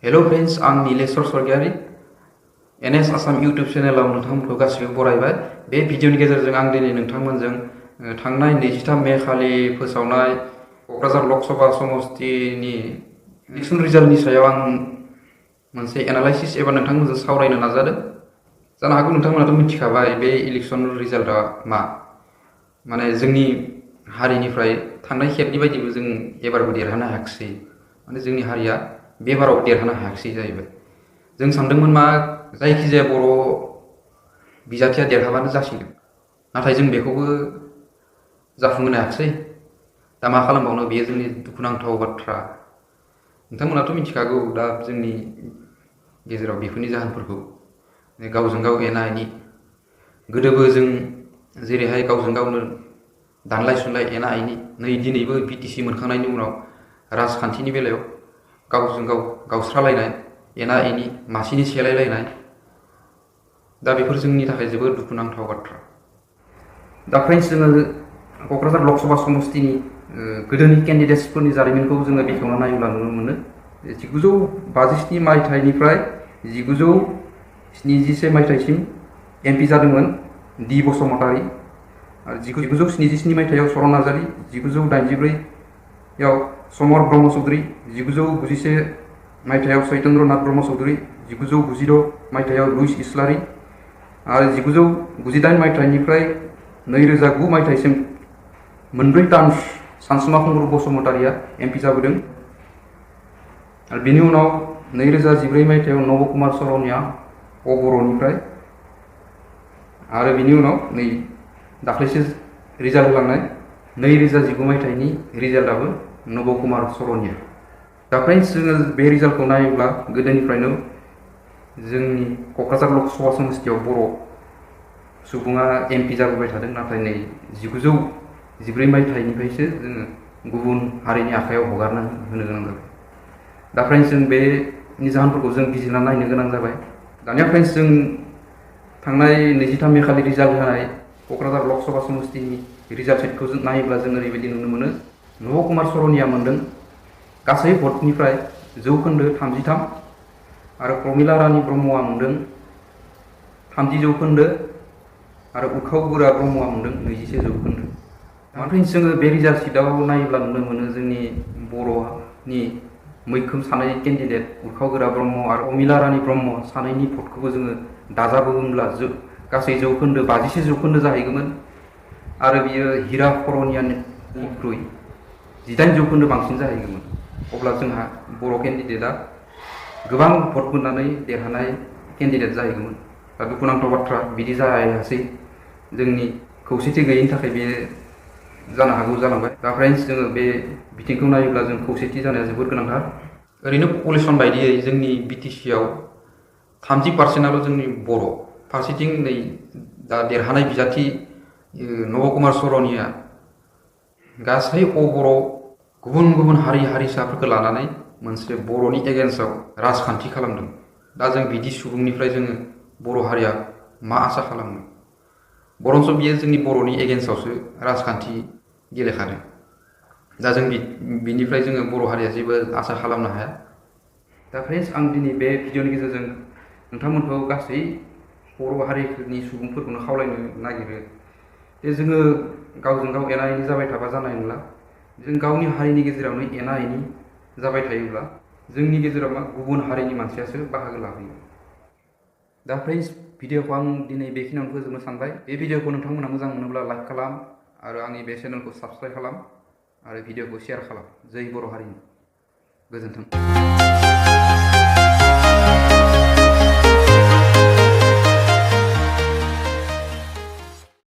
Hello friends, आं Nileshwar Swargiary NS Assam YouTube चैनलाव नोंथांमोनखौ गासिबो बरायबाय। बे भिडिअनि गेजेरजों आं दिनै नोंथांमोनजों थांनाय 23 मे खालि फोसावनाय क'क्राझार लक सभा समस्तिनि इलेक्शन रिजाल्टनि सायाव आं मोनसे एनालाइसिस एबा नोंथांमोनजों सावरायनो नाजादों। जानो हागौ नोंथांमोनाथ' मिथिखाबाय बे इलेक्शन रिजाल्टआ मा। माने जोंनि हारिनिफ्राय थांनाय खेबनि बायदिबो जों एबारबो देरहानो हायाखिसै। माने जोंनि हारिया बे बाराव देरहानो हायाखिसै जाहैबाय। जों सानदोंमोन मा जायखिजाया बर' बिजाथिया देरहाबानो जासिगोन, नाथाय जों बेखौबो जाफुंहोनो हायाखिसै। दा मा खालामबावनो, बेयो जोंनि दुखुनांथाव बाथ्रा। नोंथांमोनाथ' मिथिखागौ दा जोंनि गेजेराव बेफोरनि जाहोनफोरखौ। गावजों गाव एना एनि, गोदोबो जों जेरैहाय गावजों गावनो दानलाय सुलाय एना एनि, नै दिनैबो BTC मोनखांनायनि उनाव राजखान्थिनि बेलायाव गावजों गाव गावस्रालायनाय, एना एनि, मासिनि सेलायलायनाय, दा बेफोर जोंनि थाखाय जोबोद दुखुनांथाव बाथ्रा। दा फ्रेन्ड्स, जोङो क'क्राझार लक सभा समस्तिनि गोदोनि केन्डिडेट्सफोरनि जारिमिनखौ जोङो बेखेवना नायोब्ला नुनो मोनो। 1957 मायथाइनिफ्राय 1977 मायथाइसिम MP जादोंमोन D बसुमतारी, आरो 1977 मायथाइयाव चरन नार्जारी, 1984 समर ब्रह्म चौधुरी, 1991 मायथाइयाव चैतन्य नाथ ब्रह्म चौधुरी, 1996 मायथाइयाव लुइस इस्लारी, आरो 1998 मायथाइनिफ्राय 2009 मायथाइसिम मोनब्रै टार्म सानसुमा खुंगुर बसुमतारीया MP जाबोदों। आरो बेनि उनाव 2014 मायथाइयाव नब कुमार सरनिया बर'निफ्राय, आरो बिनि उनाव नै दाख्लैसो रिजाल्ट होलांनाय 2019 मायथाइनि रिजाल्टआबो नब कुमार सरनिया। दा फ्रेन्ड्स, जोङो बे रिजाल्टखौ नायोब्ला गोदोनिफ्रायनो जोंनि क'क्राझार लक सभा समस्तियाव बर' सुबुङा MP जाबोबाय थादों, नाथाय नै 1914 मायथाइनिफ्रायसो जोङो गुबुन हारिनि आखायाव हगारना होनो गोनां जाबाय। दा फ्रेन्ड्स, जों बेनि जाहोनफोरखौ जों बिजिरना नायनो गोनां जाबाय। दानिया फ्रेन्ड्स, जों थांनाय 23 मे खालि रिजाल्ट होनाय क'क्राझार लक सभा समस्तिनि रिजाल्ट सिटखौ नायोब्ला जों ओरैबायदि नुनो मोनो। नब कुमार सरनिया मोनदों गासै भटनिफ्राय 33%, आरो प्रमिला रानी ब्रह्मआ मोनदों 30%, आरो उरखाव गोरा ब्रह्मआ मोनदों 21%। माने जोङो बे रिजाल्ट सिटआव नायोब्ला नुनो मोनो जोंनि बर'नि मैखोम सानै केन्डिडेट उरखाव गोरा ब्रह्म आरो प्रमिला रानी ब्रह्म सानैनि भटखौबो जोङो दाजाबोब्ला गासै 56% जाहैगौमोन, आरो बियो हिरा करनियानिख्रुइ 18% बांसिन जाहैगौमोन। अब्ला जोंहा बर' केन्डिडेटआ गोबां भट मोननानै देरहानाय केन्डिडेट जाहैगौमोन। दा दुखुनांथाव बाथ्रा, बिदि जायासै। जोंनि खौसेथि गैयैनि थाखाय बे जानो हागौ जालांबाय। दा फ्रेन्ड्स, जोङो बे बिथिंखौ नायोब्ला जों खौसेथि जानाया जोबोद गोनांथार। ओरैनो पपुलेसन बायदियै जोंनि BTCआव 30%आल' जोंनि बर'। फारसेथिं नै दा देरहानाय बिजाथि नब कुमार सरनिया गासै बर' गुबुन गुबुन हारि हारिसाफोरखौ लानानै मोनसे बर'नि एगेन्स्टआव राजखान्थि खालामदों। दा जों बिदि सुबुंनिफ्राय जोङो बर' हारिया मा आसा खालामनो? बरन्स बियो जोंनि बर'नि एगेन्स्टआवसो राजखान्थि गेलेखादों। दा जों बिनिफ्राय जोङो बर' हारिया जेबो आसा खालामनो हाया। दा फ्रेन्ड्स, आं दिनै बे भिडिअनि गेजेरजों नोंथांमोनखौ गासै बर' हारिनि सुबुंफोरखौनो खावलायनो नागिरो जे जोङो गावजों गाव एना एनि जाबाय थाबा जानाय नंला। जों गावनि हारिनि गेजेरावनो एना एनि जाबाय थायोब्ला जोंनि गेजेराव मा गुबुन हारिनि मानसियासो बाहागो लाफैयो। दा फ्रेन्ड्स, भिडिअखौ आं दिनै बेखिनियावनो फोजोबनो सानबाय। बे भिडिअखौ नोंथांमोना मोजां मोनोब्ला लाइक खालाम, आरो आंनि बे चेनेलखौ साबस्क्राइब खालाम, आरो भिडिअखौ शेयार खालाम। जै बर' हारिनि। गोजोन्थों।